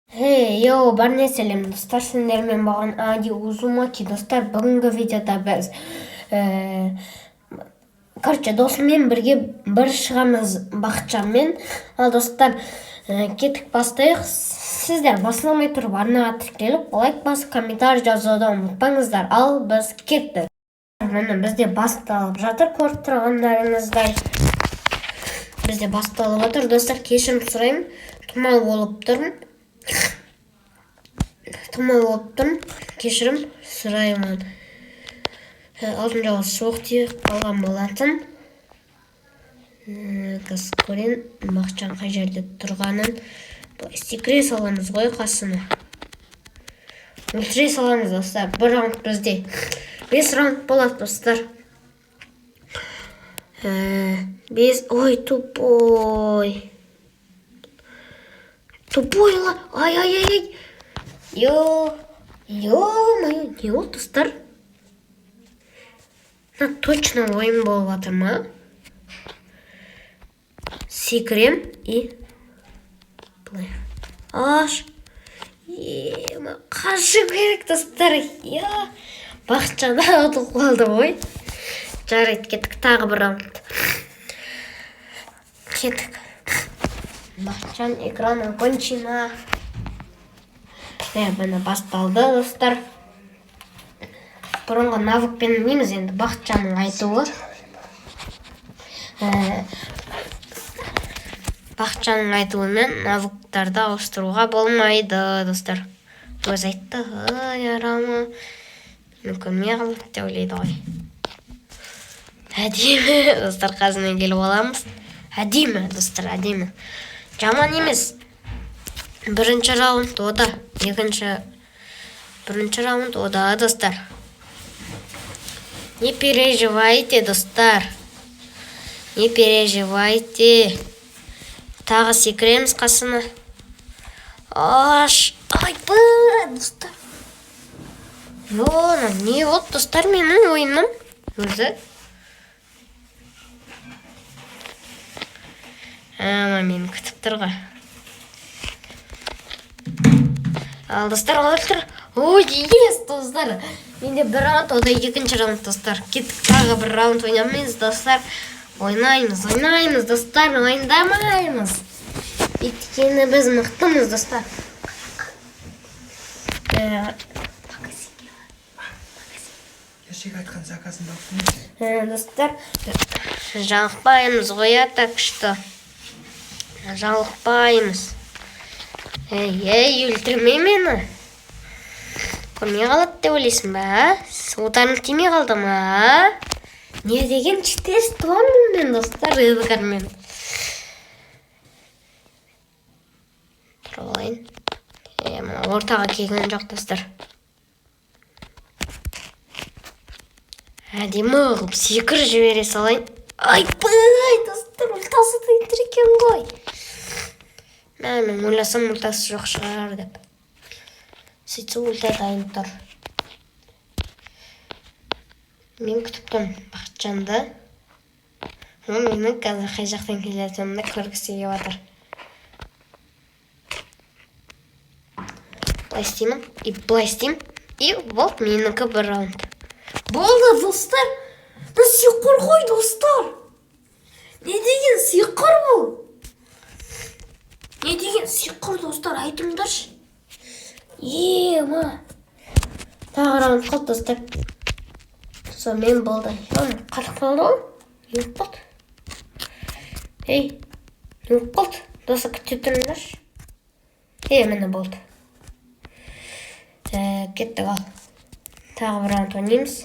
Hey, йоу, бәріне сәлем, достар, сендермен болған Ади Узумаки. Достар, бүгінгі видеода біз короче, досыммен бірге бір шығамыз, Бақытжанмен. Ал, достар, кеттік, бастайық. Сіздер басыламай тұрып арнаға тіркеліп, лайк басып, комментарий жазуды ұмытпаңыздар. Ал біз кеттік. Міне, бізде басталып жатыр, көріп тұрғандарыңыздай. Бізде басталып жатыр, достар, кешірім сұраймын. Тұмау болып тұрмын. Тұмау болып тұрмын. Кешірім сұраймын. Алдын жолы суық тиіп қалған болатын. Қазір көрейін Бақытжан қай жерде тұрғанын. Былай секіре саламыз ғой қасына. Өлтіре саламыз, достар. Бір раунд бізде. 5 раунд болады, достар. 5. Ой, тупой. Тупой. Ай, ай, ай, ай. Ё, ё-моё, не болды, достар? Мына точно ойын болып жатыр ма? Секірем и былай. Аш. Ема, қашу керек, достар. Я. Бақытжан ұтылып қалды ғой. Жарайды, кеттік, тағы бір раунд. Кеттік. Бақытжан, экран окончена. Міне, басталды, достар. Бұрынғы навыкпен ойнаймыз енді, Бақытжанның айтуы. Бақытжанның айтуымен навыктарды ауыстыруға болмайды, достар. Өзі айтты, ай, арама. Мені көрмей қалады деп ойлайды ғой. Әдемі, достар, қазір келіп аламыз. Әдемі, достар, әдемі. Жаман емес. Бірінші раунд ода, екінші, бірінші раунд ода, достар. Не переживайте, достар. Не переживайте. Тағы секіреміз қасына. Аш, айбай, достар. Йо, не болды, достар, менің ойыным өзі? Ама мені күтіп тұр ғой. Ал, достар, өлтір. Ой, yes, достар. Менде бір раунд, ода екінші раунд, достар. Кеттік, тағы бір раунд ойнамаймыз, достар. Ойнаймыз, ойнаймыз, достар, ойнамаймыз. Өйткені біз мықтымыз, достар. Магазинге. Кешегі айтқан заказыңды алып келмейсің. Достар, жалықпаймыз ғой, я, так что. Жалықпаймыз. Ей, ей, өлтірме мені. Көрмей қалады деп ойлайсың ба, а? Ударың тимей қалды ма, а? Не деген читерствомын мен, достар, Эдгармен. Тұрып алайын. Мына ортаға келген жоқ, достар. Әдемі қылып секіріп жібере салайын. Айбай, достар, ультасы да тұр екен ғой. Мә, мен ойласам, ультасы жоқ шығар деп. Сөйтсе, ульта дайын тұр. Мен күтіп тұрмын Бақытжанды. Ол менің қазір қай жақтан келе жатқанымды көргісі келіп жатыр. Былай істеймін, и былай істеймін. И болды, менікі бір раунд. Болды, достар. Бұл сиқыр ғой, достар. Не деген сиқыр бұл? Не деген сиқыр, достар, айтыңдаршы. Ема. Тағы раунд қалды, достар. Сонымен болды. Қатып қалды ғой. Не болып қалды? Ей, не болып қалды? Достар, күте тұрыңдаршы. Е, міне, болды. Кеттік, ал. Тағы бір раунд ойнаймыз.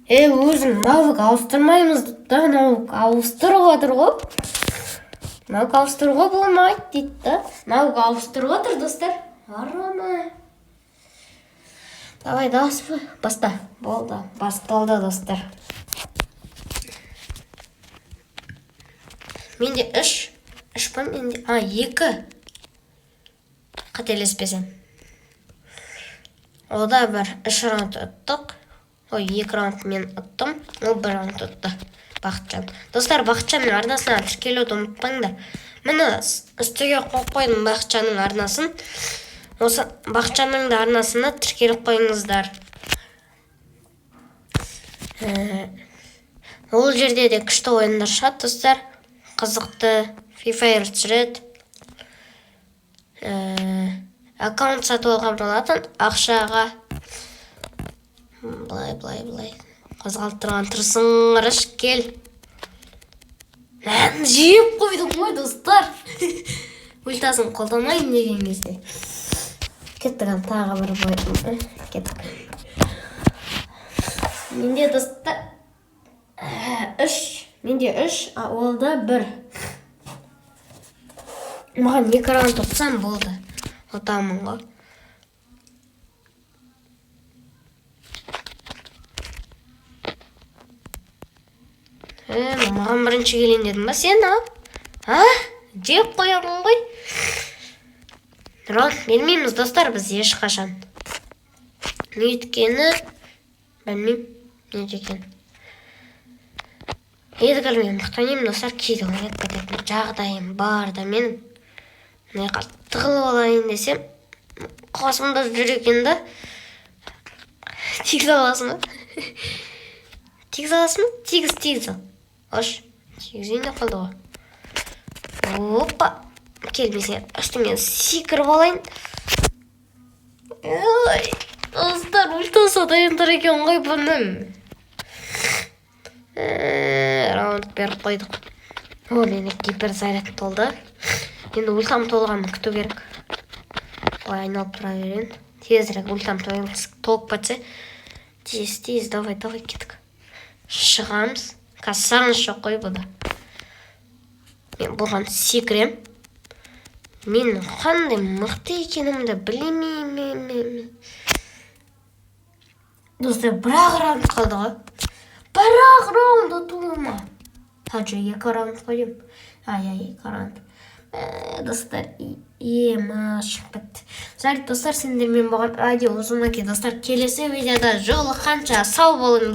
Өзің навык ауыстырмаймыз да, навык ауыстырып жатыр ғой. Навык ауыстыруға болмайды дейді да. Навык ауыстырып жатыр, достар. Арама. Давай, дауыс баста. Болды, басталды, достар. Менде 3. 3 па менде? А, 2. Қателеспесем. Ода бір 3 раунд ұттық. Ой, 2 раунд мен ұттым. Ол 1 раунд ұтты. Бақытжан. Достар, Бақытжанның арнасына тіркелуді ұмытпаңдар. Міне, үстіге қойып қойдым Бақытжанның арнасын. Осы Бақытжанның да арнасына тіркеліп қойыңыздар. Ол жерде де күшті ойындар шығады, достар. Қызықты Free Fire түсіреді. Аккаунт сатып алған болатын ақшаға. Былай, былай, былай. Қозғалып тұрған тұрсың, қарашы, кел. Мән жеп қойдым ғой, достар. Ультасын қолданайын деген кезде. Кеттік, ал тағы бір бой. Кеттік. Менде, достар, үш. Менде үш, а олда бір. Маған екі раунд ұтсам болды. Ұтамын ғой. Маған бірінші келейін дедің ба сен, а? А? Жеп қоямын ғой. Раунд бермейміз, достар, біз ешқашан. Өйткені білмеймін не екен. Эдгар мен мықты ойнаймын, достар, кейде ойнап кететін жағдайым бар да менің. Мына жаққа тығылып алайын десем, қасымда жүр екен да. Тигізе аласың ба? Тигізе аласың ба? Тигіз, тигіз ал. Ош, тигізейін деп қалды ғой. Опа! Кел, мен сені үстіңнен секіріп алайын. Ой, достар, ультасы дайын тұр екен ғой бұның. Раунд беріп қойдық. О, мені гиперзаряд толды. Енді ультам толғанын күту керек. Былай айналып тұра берейін. Тезірек ультам толып кетсе. Тез, тез, давай, давай, кеттік. Шығамыз. Қазір сағыныш жоқ қой бұда. Мен бұған секірем. Мен қандай мықты екенімді білмеймін. Достар, бір-ақ раунд қалды ғой. Бір-ақ раунд ұтуыма. А, жоқ, екі раунд қой деймін. Ай, ай, екі раунд. Достар, ема, шығып кетті. Жарайды, достар, сендермен болған Радио Узумаки. Достар, келесі видеода жолыққанша сау болыңдар.